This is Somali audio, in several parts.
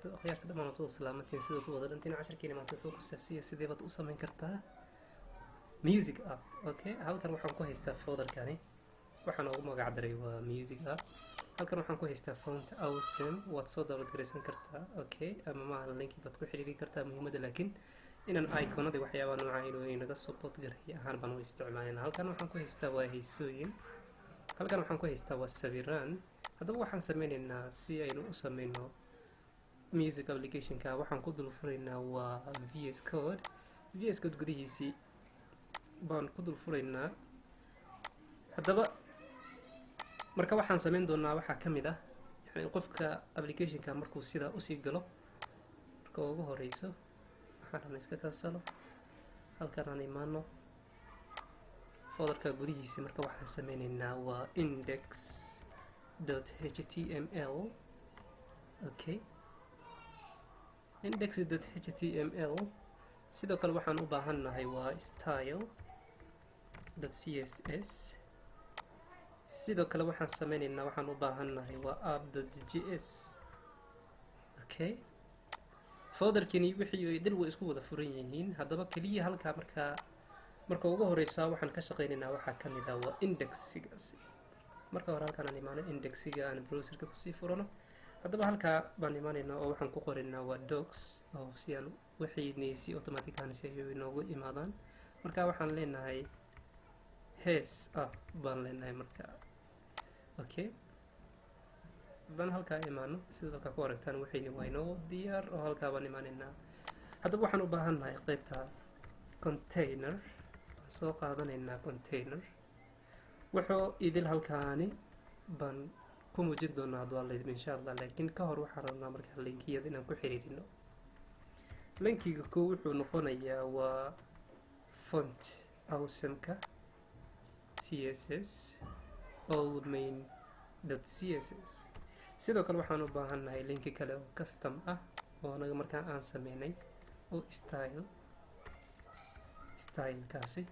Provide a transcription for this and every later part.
Akhyaarta dhammaan waad wada salaamantiin, sidaad u wada dhantiin. Casharkeena maanta wuxuu ku saabsan yahay sidee baad u samayn kartaa music app. Okay, halkan waxaan ku haystaa folderkani, waxaan ugu magac daray waa music app. Halkan waxaan ku haystaa Font Awesome, waad soo download garaysan kartaa, okay, ama maaha linki baad ku xiriiri kartaa. Muhiimadda laakiin inaan iconada waxyaabaha nooca inuu inaga support garay ahaan baan u isticmaalina. Halkan waxaan ku haystaa waa heesooyin, halkan waxaan ku haystaa waa sawiraan. Haddaba waxaan sameyneynaa, si aynu u sameyno music applicationka, waxaan ku dul furaynaa waa VS Code. VS Code gudihiisii baan ku dul furaynaa. Haddaba marka waxaan sameyn doonaa waxaa ka mid ah, yani qofka applicationka markuu sidaa usii galo, marka ugu horeyso waxaan rabnaa iska kansalo. Halkan aan imaano folderka gudihiisi. Marka waxaan sameyneynaa waa index.html. Okay, index.html. Sidoo kale waxaan u baahannahay waa style.css. Sidoo kale waxaan sameyneynaa, waxaan u baahannahay waa app.js. Okay, folderkani wixii dil way isku wada furan yihiin. Haddaba keliya halkaa markaa marka ugu horeysa waxaan ka shaqeyneynaa waxaa ka mid ah waa indexigaasi. Marka hore halkaan aan imaano, indexiga aan browserka kusii furano. Haddaba halkaa baan imaanaynaa oo waxaan ku qoraynaa waa docs, oo si aan wixiini si automatic ahaan si ay inoogu imaadaan. Marka waxaan leenahay hees ah baan leenahay marka. Okay, haddaan halkaa imaano, sida halkaa ku aragtaan, waxayni waa inoo diyaar oo halkaa baan imaanaynaa. Haddaba waxaan u baahannahay qeybta container, waan soo qaadanaynaa container. Wuxuu idil halkaani baan ku muujin doonaa hadduu Alla idmo, insha Allah. Laakiin ka hor waxaan rabnaa markaa linkiyada inaan ku xiriirino. Linkiga koo wuxuu noqonayaa waa Font Awesomeka CSS all main.css. Sidoo kale waxaan u baahannahay linki kale oo custom ah oo anaga markaa aan sameynay oo stylekaasi.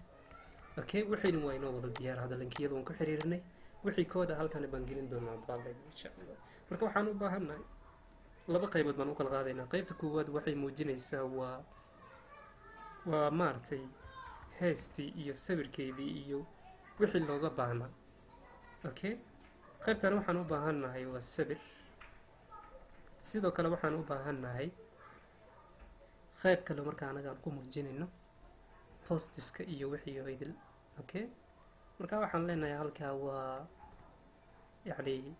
Okay, waxayna waa inoo wada diyaar. Hadda linkiyada waan ku xiriirinay. Wixii kooda halkan baan gelin doonaa hadduu Alla idmo, insha Allah. Marka waxaan u baahannahay laba qaybood baan u kala qaadaynaa. Qaybta koowaad waxay muujinaysaa waa maaragtay heestii iyo sawirkeedii iyo wixii looga baahnaa. Okay, qaybtan waxaan u baahannahay waa sawir. Sidoo kale waxaan u baahannahay qayb kale marka anaga aan ku muujinayno postiska iyo wixii oo idil. Okay, marka waxaan leenahay halkaa waa yacni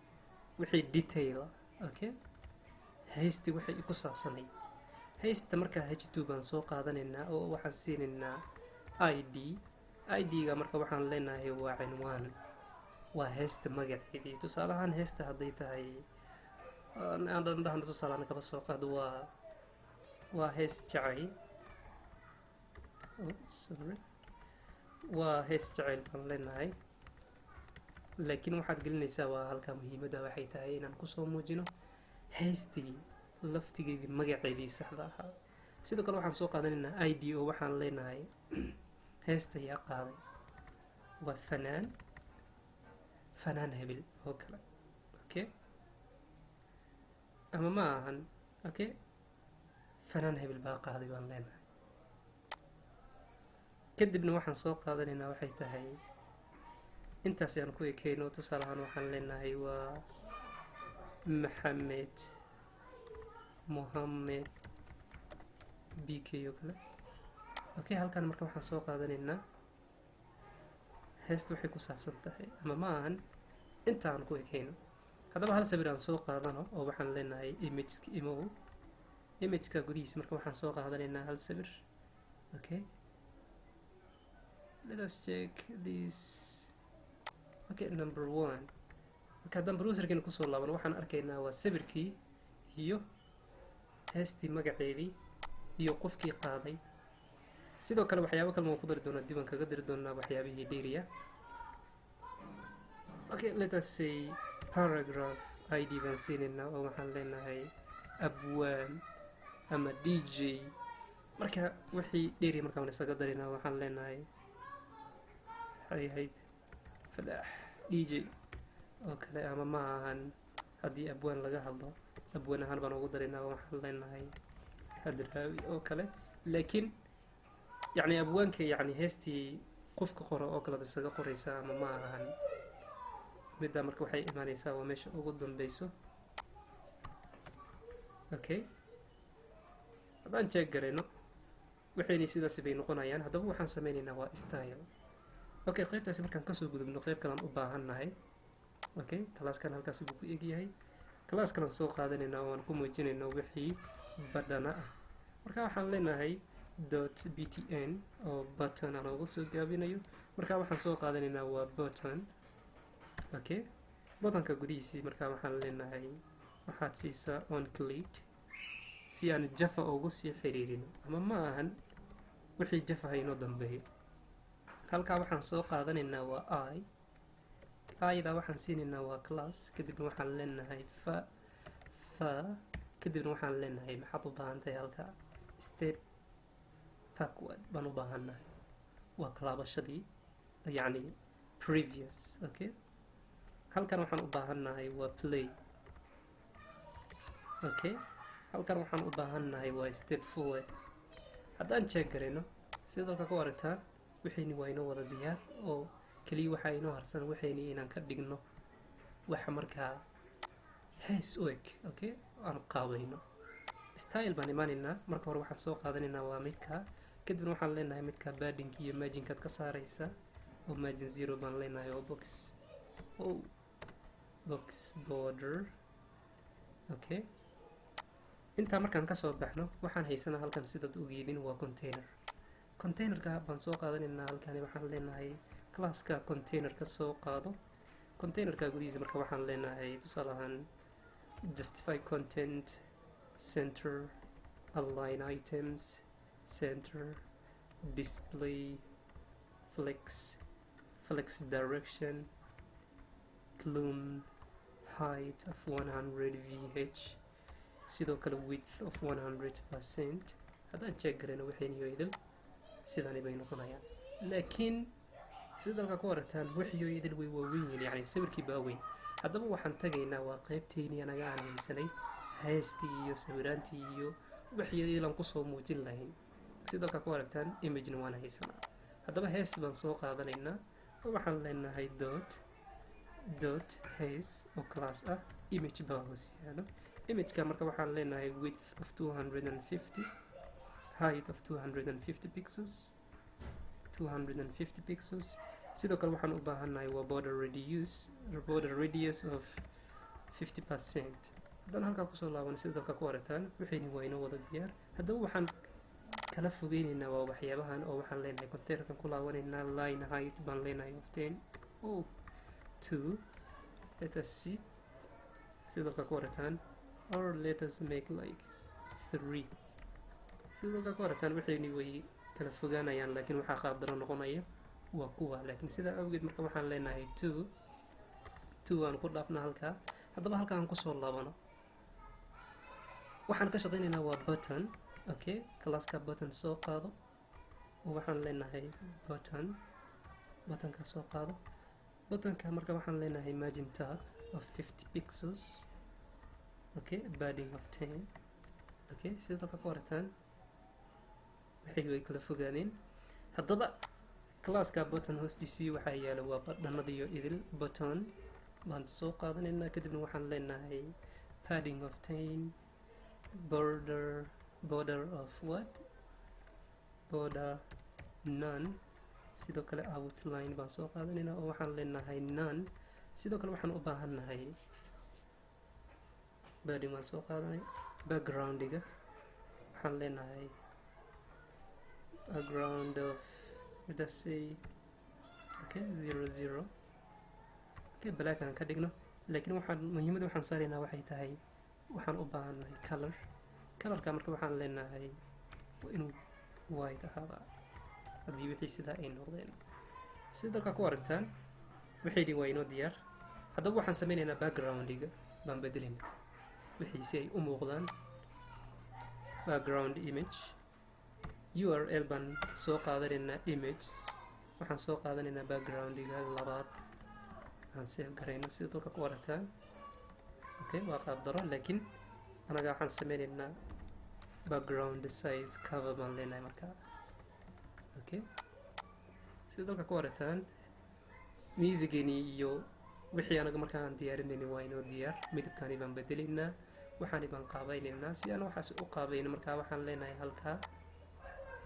wixii detail. Okay, haysti waxay ku saabsanay haysta. Markaa h2 baan soo qaadanaynaa oo waxaan siinaynaa id. id-ga marka waxaan leenahay waa cinwaan, waa heesta magaceedii. Tusaale ahaan heesta hadday tahay, aan dhahno, tusaalehaan kaba soo qaado, waa hees jacayl. Oh, sorry, waa hees jacayl baan leenahay. Laakiin waxaad gelinaysaa waa halkaa muhiimadda waxay tahay inaan kusoo muujino heystii laftigeedii magaceedii saxda ahaa. Sidoo kale waxaan soo qaadanaynaa id oo waxaan leenahay heesta yaa qaaday, waa fanaan hebel oo kale. Okay, ama ma ahan, okay, fanaan hebel baa qaaday baan leenahay. Kadibna waxaan soo qaadanaynaa waxay tahay intaas ayaan ku ekeyno. Tusaale ahaan waxaan leenahay waa Maxamed Mohamed BK oo kale. Okay, halkan marka waxaan soo qaadanaynaa heesta waxay ku saabsan tahay, ama ma ahan, inta aan ku ekeyno. Haddaba hal sawir aan soo qaadano oo waxaan leenahay imageka imow. Imageka gudihiisa marka waxaan soo qaadanaynaa hal sawir. Okay, let us check this. Okay, number one. Marka haddaan browserkeena kusoo laabano, waxaan arkaynaa waa sawirkii iyo heestii magaceedii iyo qofkii qaaday. Sidoo kale waxyaabo kale waan ku dari doonaa, dib aan kaga dari doonaa waxyaabihii dheeriya. Okay, let us say paragraph id baan siinaynaa oo waxaan leenahay abwaan ama DJ. Marka wixii dheeriya marka waan isaga darinaa. Waxaan leenahay waxay ahayd Fadaax DJ oo kale, ama ma ahan, haddii abwaan laga hadlo Abwan ahaan baan ugu daraynaa. Waxaan leenahay Hadraawi oo kale, laakiin yacni abwaanka, yacni heestii qofka qoro oo kalead isaga qoraysaa ama ma ahan middaa. Marka waxay imaanaysaa waa meesha ugu dambeyso. Okay, haddaan check garayno, waxayna sidaasi bay noqonayaan. Haddaba waxaan sameynaynaa waa style. Okay, qaybtaasi markaan kasoo gudubno, qayb kalaan u baahannahay. Okay, classkan halkaasi buu ku egyahay. Class kalaan soo qaadanaynaa oo aan ku muujinayno wixii badhana ah. Marka waxaan leenahay .btn oo button aan ugu soo gaabinayo. Marka waxaan soo qaadanaynaa waa button. Okay, buttonka gudihiisii marka waxaan leenahay waxaad siisaa on click si aan Java ugu sii xiriirino, ama ma ahan wixii Java ha inoo dambeeyo. Halkaa waxaan soo qaadanaynaa waa i. Ida waxaan siinaynaa waa class. Kadibna waxaan leenahay fa fa. Kadibna waxaan leenahay, maxaad u baahan tahay halkaa? Step backward baan u baahannahay, waa kalaabashadii, yacni previous. Okay, halkan waxaan u baahannahay waa play. Okay, halkan waxaan u baahannahay waa step forward. Haddaan check garayno, sida dalka ku aragtaan, waxayni waa inoo wada diyaar oo keliya waxaa inoo harsan waxayni inaan ka dhigno waxa markaa hees u eg. Okay, aan qaabayno. Style baan imaanaynaa. Marka hore waxaan soo qaadanaynaa waa midka. Kadibna waxaan leenahay midka paddingka iyo marginkaad ka saaraysa, oo margin 0 baan leenahay, oo box, oh, box border. Okay, intaa markaan kasoo baxno, waxaan haysanaa halkan, sidaad ogeedin, waa container. Containerka baan soo qaadanaynaa. Halkani waxaan leenahay classka containerka soo qaado. Containerka gudihiisa marka waxaan leenahay, tusaale ahaan, justify content center, align items center, display flex, flex direction column, height of 100 vh, sidoo kale width of 100%. Haddaan check garayno, waxayniyo idil sidani bay noqonayaan. Laakiin sida dalka ku aragtaan, waxiyo idil way waaweyn yihiin, yacni sawirkii baa weyn. Haddaba waxaan tagaynaa waa qaybteynii anaga aan haysanay, heestii iyo sawiraantii iyo wixii idil aan kusoo muujin lahayn. Si dalka ku aragtaan, imagena waan haysanaa. Haddaba hees baan soo qaadanaynaa oo waxaan leenahay dot hees oo class ah. Image baa hoos yaalo. Imageka marka waxaan leenahay width of 250, height of 250 pixels, 250 pixels. Sidoo kale waxaan u baahannahay waa border radius of 50%. Haddaan halkaa kusoo laaban, sida dalka ku aragtaan, waxayni waa inoo wada diyaar. Haddaba waxaan kala fogeyneynaa waa waxyaabahan, oo waxaan leenahay containerkan ku laabanaynaa, line height baan leenahay of 10, oh, 2. Let us see sida dalka ku aragtaan, or let us make like 3. Sida dalka ku aragtaan, waxayni way kala fogaanayaan, laakiin waxaa qaabdaro noqonaya waa kuwa. Laakiin sidaa awgeed marka waxaan leenahay 2, 2 aan ku dhaafna halkaa. Haddaba halka aan kusoo laabano, waxaan ka shaqeynaynaa waa button. Okay, classka button soo qaado, oo waxaan leenahay button. Buttonka soo qaado. Buttonka marka waxaan leenahay margin top of 50 pixels, okay, padding of 10. Okay, sida dalka ku aragtaan, waxay way kala fogaadeen. Haddaba classka button hoostiisii waxaa yaala waa badhanadiyo idil. Button baan soo qaadanaynaa. Kadibna waxaan leenahay padding of 10, border of what? Border none. Sidoo kale outline baan soo qaadanaynaa, oo waxaan leenahay none. Sidoo kale waxaan u baahannahay padding waan soo qaadanay. Backgroundiga waxaan leenahay background of, let us say, okay, 0 0. Okay, black aan ka dhigno. Laakiin waxaan muhiimadda waxaan saaraynaa waxay tahay waxaan u baahannahay color. Colorka marka waxaan leenahay waa inuu white ahaadaa. Haddii wixii sidaa ay noqdeen, sida dalka ku aragtaan, waxay waa inoo diyaar. Haddaba waxaan sameynaynaa backgroundiga baan bedelayna wixii si ay u muuqdaan. Background image URL baan soo qaadanaynaa. Images waxaan soo qaadanaynaa backgroundiga labaad. Aan save garayno. Sida dalka ku aragtaan, okay, waa qaab daro, laakiin Anaga waxaan sameynaynaa background size cover baan leenahay markaa. Okay, sida dalka ku aragtaan, muusigani iyo wixii anaga markaan diyaarinayna waa inoo diyaar. Midabkani baan bedelaynaa, waxaani baan qaabaynaynaa. Si aan waxaas u qaabayno, markaa waxaan leenahay halkaa,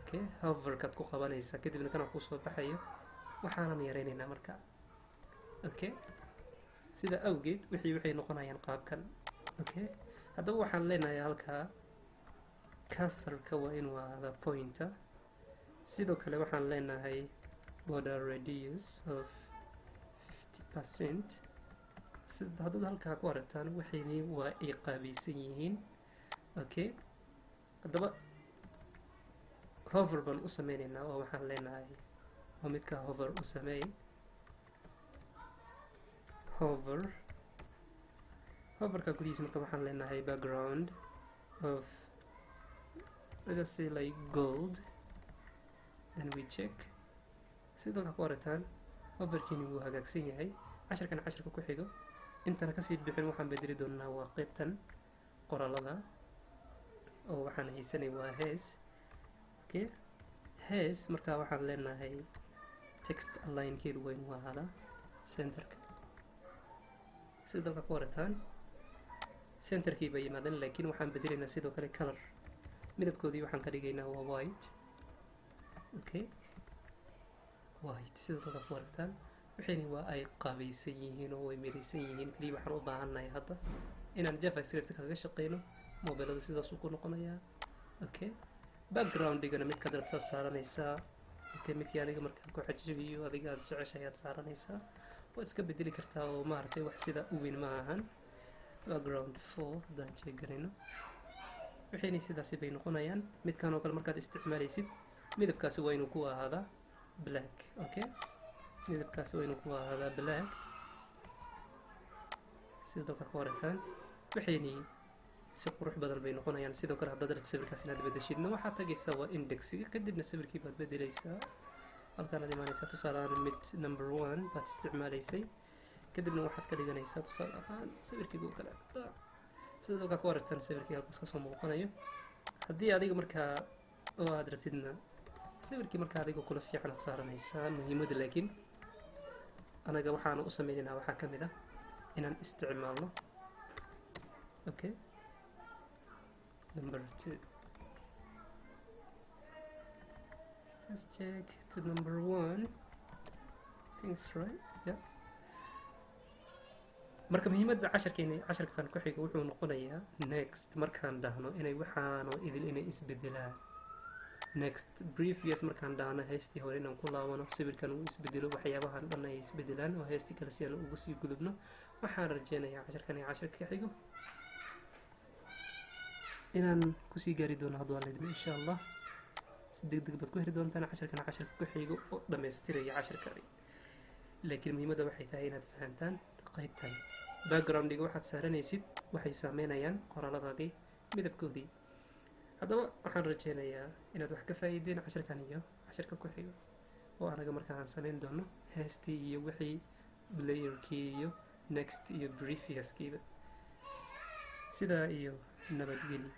okay, hoverkaad ku qabanaysaa, kadibna kana kusoo baxayo. Waxaanan yaraynaynaa markaa. Okay, sida awgeed wixii waxay noqonayaan qaabkan. Okay, haddaba waxaan leenahay halkaa cursorka waa inuu ahaada pointer. Sidoo kale waxaan leenahay border radius of 50%. Sida haddaad halkaa ku aragtaan, waxayni waa ay qaabaysan yihiin. Okay, haddaba hover baan u sameyneynaa oo waxaan leenahay oo midka hover u sameey. Hover, hoverka gudihiisa marka waxaan leenahay background of, let us say, like gold. Then we check. Sida dalka ku aragtaan, hoverkiini wuu hagaagsan yahay. Casharkan casharka ku xigo intana kasii bixin, waxaan bedeli doonaa waa qeybtan qoraalada oo waxaan haysanay waa hees. Okay, hees markaa waxaan leenahay text alignkeedu waa inuu ahaadaa centerka. Sida dalka ku aragtaan, centerkii bay yimaadeen, laakiin waxaan bedelaynaa sidoo kale color. Midabkoodii waxaan ka dhigaynaa waa white. Okay, white. Sida dalka ku aragtaan, waxayni waa ay qaabaysan yihiin oo way midaysan yihiin. Kaliya waxaan u baahannahay hadda inaan JavaScript kaga shaqeyno. Mobilada sidaasuu ku noqonayaa. Okay, backgroundigana midkaad rabtaad saaranaysaa. Okay, midkii adiga markaa ku xajibiyo, adiga aad jeceshahay aad saaranaysaa. Waad iska bedeli kartaa oo maaragtay wax sida u weyn ma ahan. Background 4 haddaan jeegarayno, waxayna sidaasi bay noqonayaan. Midkan oo kale markaad isticmaalaysid, midabkaasi waa inuu ku ahaadaa black. Okay, midabkaasi waa inuu ku ahaadaa black. Sida dalka ku aragtaan, waxayni si qurux badan bay noqonayaan. Sidoo kale haddaad rabto sawirkaas inaad bedeshidna, waxaad tagaysaa waa indexiga, kadibna sawirkii baad bedelaysaa. Halkaanaad imaanaysaa, tusaale ahaan mid number one baad isticmaalaysay, kadibna waxaad ka dhiganaysaa tusaale ahaan sawirkii oo kale. Sida dalka ku aragtaan, sawirkii halkaas kasoo muuqanayo. Haddii adiga markaa oo aad rabtidna, sawirkii markaa adiga kula fiican aad saaranaysaa. Muhiimadda laakiin anaga waxaanu u sameynaynaa waxaa ka mid ah inaan isticmaalno, okay, number two. Let's check to number one. Things right, yeah. Marka muhiimadda casharkeeni casharkan ku xiga wuxuu noqonayaa next markaan dhahno inay waxaano idil inay isbedelaan, next, previous markaan dhahno heystii hore inaan ku laabano, sawirkan uu isbedelo, waxyaabahan dhan ay isbedelaan oo heystii kale si aan ugu sii gudubno. Waxaan rajeynayaa casharkan iyo casharka ka xigo inaan kusii gaari doono hadduu Alla idmo, insha Allah. Si deg deg baad ku heli doontaan casharkan casharka ku xigo oo dhammaystiraya casharkani. Laakiin muhiimadda waxay tahay inaad fahantaan qaybtan backgroundiga waxaad saaranaysid waxay saameynayaan qoraaladaadii midabkoodii. Haddaba waxaan rajeynayaa inaad wax ka faa'iideen casharkan iyo casharka ku xigo oo anaga markaa aan sameyn doono heestii iyo wixii playerkii iyo next iyo previouskiiba. Sidaa iyo nabadgelyo.